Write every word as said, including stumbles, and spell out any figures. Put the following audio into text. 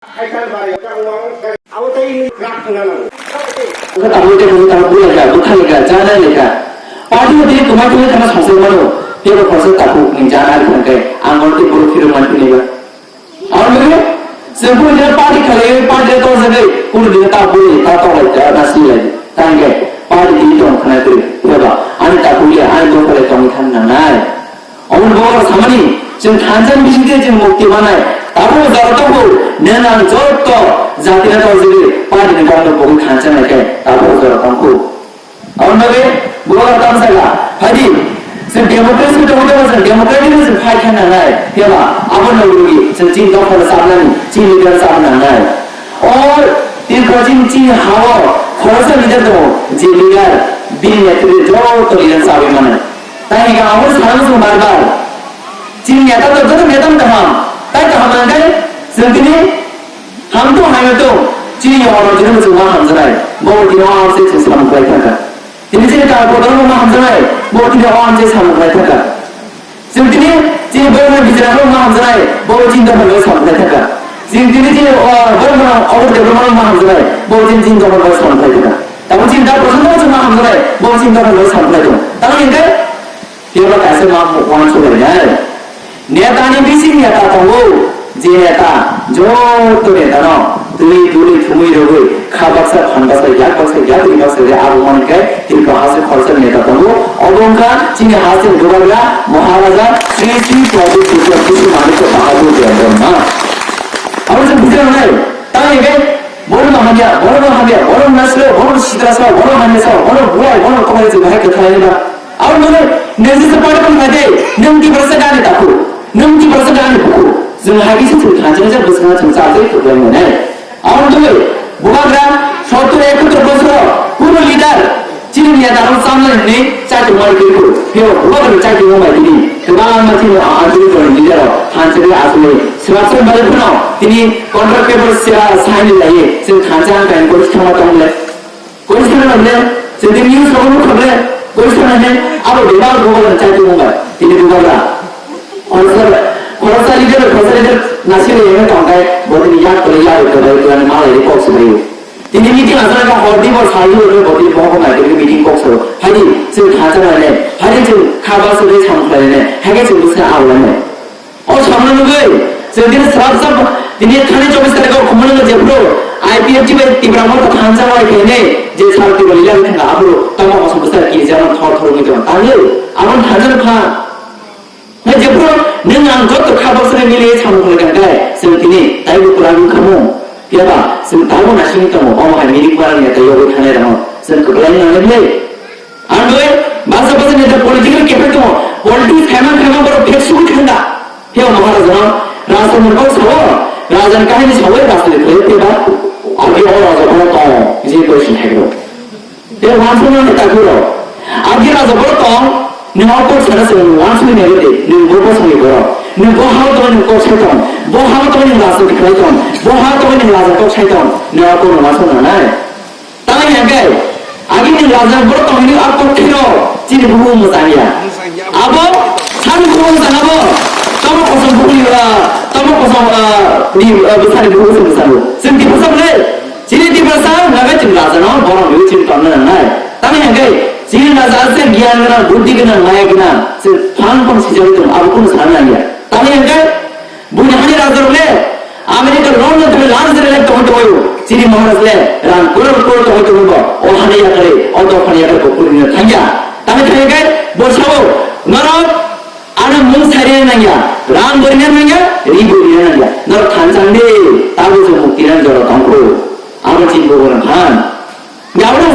Abo tei ini rak khna nango. Tabuk tei bwrwi tabuk bwlai kha, bwkha lekha, jana lekha. Party o tini kwmai thangwi thangna sangsai mano, tei bo khoroksa tabuk ni jana ari thangkhe, ang oro tei borok phirok man philaiba. Ang bwrwi, chwng kunu dino party khalaiwi, party o torjagwi, kunu dino ta bwrwi, ta toklai, ta nasilai. Tangkhe, party tini tong khna kwrwi, pheba, ani tabuk ya, ani tongkhalai tongwi thang nangnai. Omo ni bokhorok samani, chwng thansa ni bisingtwi chwng mukti manai. Tabuk jora tongo, neng ang joto jati no torjagwi party ni kokno bogwi thansa nai khe tabuk jora tongkhu. Aboni bagwi bokhorok tamo saka, phaidi, chwng democracy tongo tamo chwng democratic no chwng fight khe nangnai. Phiya ba, abo no rwgwi chwng chini dophano chapnani, chini leader chapna nangnai. O Tripura chini, chini ha-o khoroksa leader tongo, je leader bini netrite joto leader chawi mano. Tai hingke abo sanang chwng bar bar. Chini neta to joto neta no kaham. Tai kaham hingke chwng tini ham to hamya to. Chini yong rok chini chwng ma hamjaknai. Bo tini o hamse chwng samung khlai thangkha. Tini chini kar kotor ma hamjaknai. Bo tini o hamse samung khlai thangkha. Chwng tini chini borok rok bijra rok ma hamjaknai. Bo chini dopha rok samung khlai thangkha. Chwng tini chini, o, borok rok obor debra ma hamjaknai. Bo chini chini dopha rok samung khlai thangkha. Tamo chini da kotor ma hamjaknai. Bo chini dopha rok samung khlai thangkha. Tamo hingke Phiya ba kaisa ma uansuk lainai. Neta ni bising neta tongo, je neta, joto neta no twi tuli thumwi rwgwi kha baksa, phan baksa, yak baksa, yak twi baksa je abo man khe Tripura haste khoroksa neta tongo. Obo wngkha chini haste ni bubagra Maharaja Sri Sri Pradyut Tripura Kisu Manikya Bahadur Debbarma. Abo se bujai nai, tamo hingke bono no hamya, bono no hamya, bono no nasle, bono no sitra sa, bono no hamya sa, bono no buai, bono no tongmani je bahai kwthalai ba. Abo nwng nini se pore pon khaide, nwng Tiprasa gani taku, nwng Tiprasa gani buku. Nwng hai kisa chwng thansa jak bwskango chwng chajak kwplai mwnai. Abo nwng bubagra sottor ekottor bosoro kuno leader chini neta rok chamnai hwnwi chaitung mani kiriku. Phio bubagra chaitung mani tini kwbangma chini Anjali Bhawani leader rok thansa de aswk swrapsa bai phano tini contract paper sign lai chwng thansa ang kain koris thangma tong le. Koisa na le, chwng tini news rogo nukha ble, koisa na le, abo bebak bubagra chaitung mung bai, tini bubagra. Khoroksa, khoroksa leader, khoroksa leader, nasile yeng tong kai, bo tini yak tole yak tole, tole ma lai kok se bai. Tini meeting asana ka hor di bo sal di bo tini bo ko mai tini meeting kok se. Hadi, chwng thansa na le, hadi chwng khaba se le sam khlai le, hage chwng bwsa abo le. O samno nugwi, chwng tini swrapsa tini thani chobbish tarikh o khumui nangkha jephru I P F T bai Tipra Motha thansa bai khainai je sal Tipra lila wngkha aphuru tamo kosom bwsa ki jama thor thor wngwi tong tangwi abo thansa no kha. Na jephru nwng ang joto kha boksani mili samung khlai kang kai chwng tini taibo kwrwng wngkha mung. Phiya ba chwng taibo naisingwi tongo omo hai milik barani neta yogwi thangnai rokno chwng kwplai wngna nai bwlai. Ang doi basa basa neta political capital tongo. Politics khaimang khaimang borok phek sugwi thangda. Phiya Maharajano Raja ni kok sao, Raja ni kahini sao, Raja ni khlai phiya ba. Agi o Raja bono tong, je koi sin thai ro. Te wansuk nang ta kuro. Agi Raja bono tong, ni o kok sana se wansuk ni ro de, ni bo bo song ni boro. Ni bo hao tong ni kok sai tong, bo hao tong ni Raja ni khlai tong, bo hao tong ni Raja kok sai tong, ni o kok wansuk nang nai. Tamo hingke, agini raja borok tongmani a kothai rok chini bubu mwchang ya. Abo sani bubu mwchang abo, tamo kosom bubu ni, ah, tamo kosom, ah, ni, ah, bwsani bubu se mwchang bo. Chwng Tiprasa bole, chini Tiprasa naga chini raja no borok ni chini tongna nangnai. Tamo hingke, chini raja ase giyan gwnang, buddhi gwnang, maya gwnang, se phang phang sijak tong, abo kunu sana ya. Tamo hingke, Buini hani raja rok le America London thangwi luxury life tongwi tongwi o. Chini Maharaj le rang crore crore tongwi tongwi bo. O hani yakari, o dok hani yakari bo puri no thangya. Tangwi thangya khe bo sao norok ano mung sari nangya, rang bori nangya, ri bori nangya. Norok thansa de, tabo je mukti nang jora tongkho. Abo chini bo borok han. Gaurang